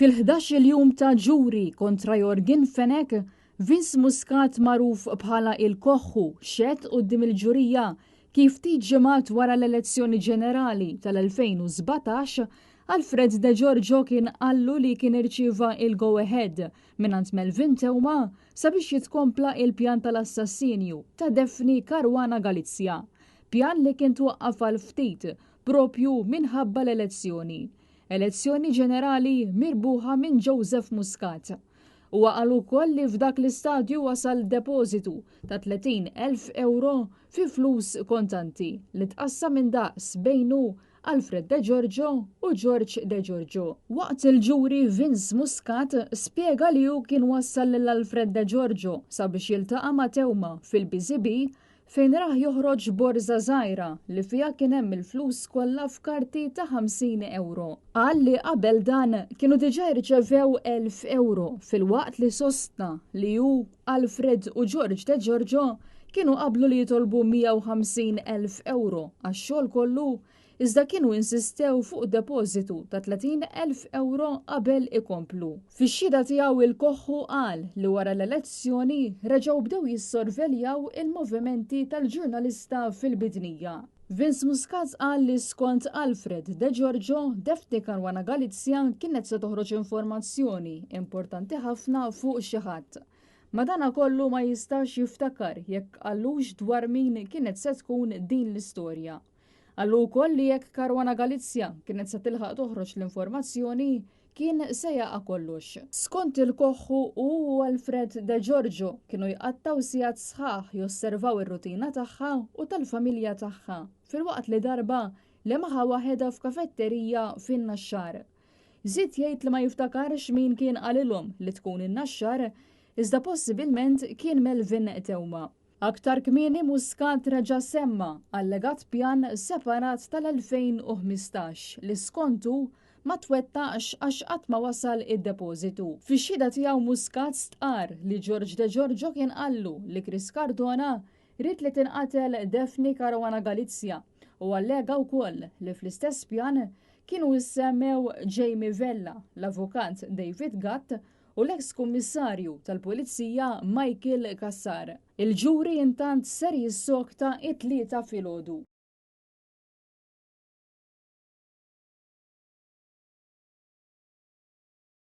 Fil-ħdax-il jum ta' ġuri kontra Yorgen Fenech, Vince Muscat magħruf bħala Il-Koħħu xehed quddiem il-ġurija kif ftit ġimgħat wara l-elezzjoni ġenerali tal-2017, Alfred De Giorgio kien qallu li kien irċieva il-go ahead mingħand Melvin Theuma sabiex jitkompla il-pjan tal-assassinju ta' Daphne Caruana Galizia, pjan li kien twaqqaf għal ftit propju minħabba l-elezzjoni. Elezzjoni ġenerali mirbuħa minn Joseph Muscat. Huwa qal ukoll li f'dak l-istadju wasal depożitu ta' 30,000 ewro fi flus kontanti li tqassam indaqs bejnu, Alfred De Giorgio u George De Giorgio. Waqt il-ġuri Vince Muscat spjega li hu kien wassal lil Alfred De Giorgio sabiex jiltaqa' ma' Theuma fil-BZB fejn rah joħroġ borża żgħira li fiha kien hemm il-flus kollha f'karti ta' 50 ewro. Qal li qabel dan kienu diġà rċevew 1,000 ewro filwaqt li sostna li hu, Alfred u George De Giorgio kienu qablu li jitolbu 150,000 ewro għax-xogħol kollu iżda kienu insistew fuq depożitu ta' 30,000 ewro qabel ikomplu. Fix-xhieda tiegħu il-Koħħu qal li wara l-elezzjoni reġgħu bdew jissorveljaw il-movimenti tal-ġurnalista fil-Bidnija. Vince Muscat qal li skont Alfred De Giorgio, Daphne Caruana Galizia kienet se toħroġ informazzjoni importanti ħafna fuq xi ħadd. Madanakollu ma jistax jiftakar jekk qallux dwar min kienet se tkun din l-istorja. Qallu wkoll li jekk Caruana Galizia kienet se tilħaq toħroġ l-informazzjoni, kien se jaqa' kollox. Skont il-Koħħu, hu u Alfred De Giorgio kienu jqattgħu sigħat sħaħ josservaw ir-rutina tagħha u tal-familja tagħha, filwaqt li darba lemaħha waħedha f'kafetterija fin-Naxxar. Żied jgħid li ma jiftakarx min kien qalilhom li tkun in-Naxxar, iżda possibilment kien Melvin Theuma. Aktar kmieni Muscat reġa' semma allegat pjan separat tal-2015 li skontu ma twettaqx għax qatt ma wasal id-depożitu. Fix-xhieda tiegħu Muscat stqarr li George De Giorgio kien qallu li Chris Cardona ried li tinqatel Daphne Caruana Galizia u allega wkoll li fl-istess pjan kienu issemmew Jamie Vella, l-avukat David Gatt u l-eks Kummissarju tal-Pulizija Michael Cassar. Il-ġuri intant ser jissokta it-Tlieta filgħodu.